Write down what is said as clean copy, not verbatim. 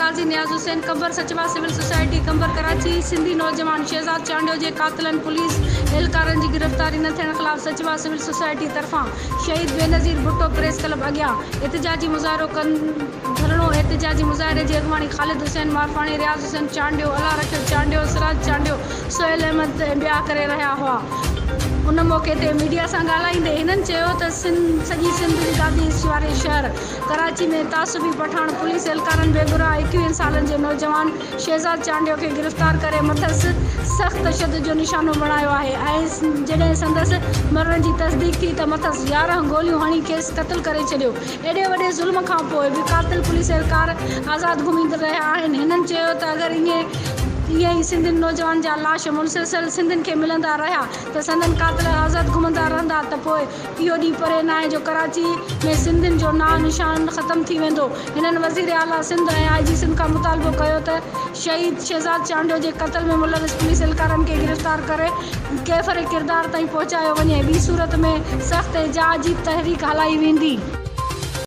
قاضي نياز حسين، Qambar سچوا civil society Qambar Karachi, Sindhi نوجوان شهزاد چانڊيو جي قاتلن پوليس اهلڪارن جي گرفتاري نه ٿيڻ خلاف سچوا سول سوسائٽي طرفان شهيد بينظير ڀٽو پريس ڪلب اڳيان احتجاجي مظاهرو ڌرڻو احتجاجي مظاهري جي اڳواڻي خالد حسين مارفاڻي، رياض حسين چانڊيو، الله رکيو چانڊيو، سراج چانڊيو، سهيل احمد ۽ ٻيا ڪري رهيا هئا. ان موقعي تي ميڊيا سان ڳالهائيندي هنن چيو ته سڄي سنڌ جي گادي واري شهر ڪراچي ۾ تعصبي پٺاڻ پوليس اهلڪارن بيگناهه ايڪويهن سالن جي نوجوان شهزاد چانڊيو کي گرفتار ڪري مٿس سخت تشدد جو نشانو بڻايو آهي ۽ جڏهن سندس مرڻ جي تصديق ٿي ته مٿس 11 گوليون هڻي کيس قتل ڪري ڇڏيو ايڏي وڏي ظلم کان پوء به قاتل پوليس اهلڪار آزاد گهمي رهيا آهن هنن چيو ته اگر ائين ئي سنڌين نوجوانن جا لاش مسلسل سنڌين کي ملندا رهيا ته سندن قاتل آزاد گهمندا رهندا ته پوء اهو ڏينهن پري ناهي جو ڪراچي ۾ سنڌين جو نانء نشان ختم ٿي ويندو. هنن وزير اعليٰ سنڌ ۽ آء جي سنڌ کان مطالبو ڪيو ته شهيد شهزاد چانڊيو جي قتل ۾ ملوث پوليس اهلڪارن کي گرفتار ڪري ڪيفر ڪردار تائين پهچايو وڃي ٻي صورت ۾ سخت احتجاجي تحريڪ هلائي ويندي.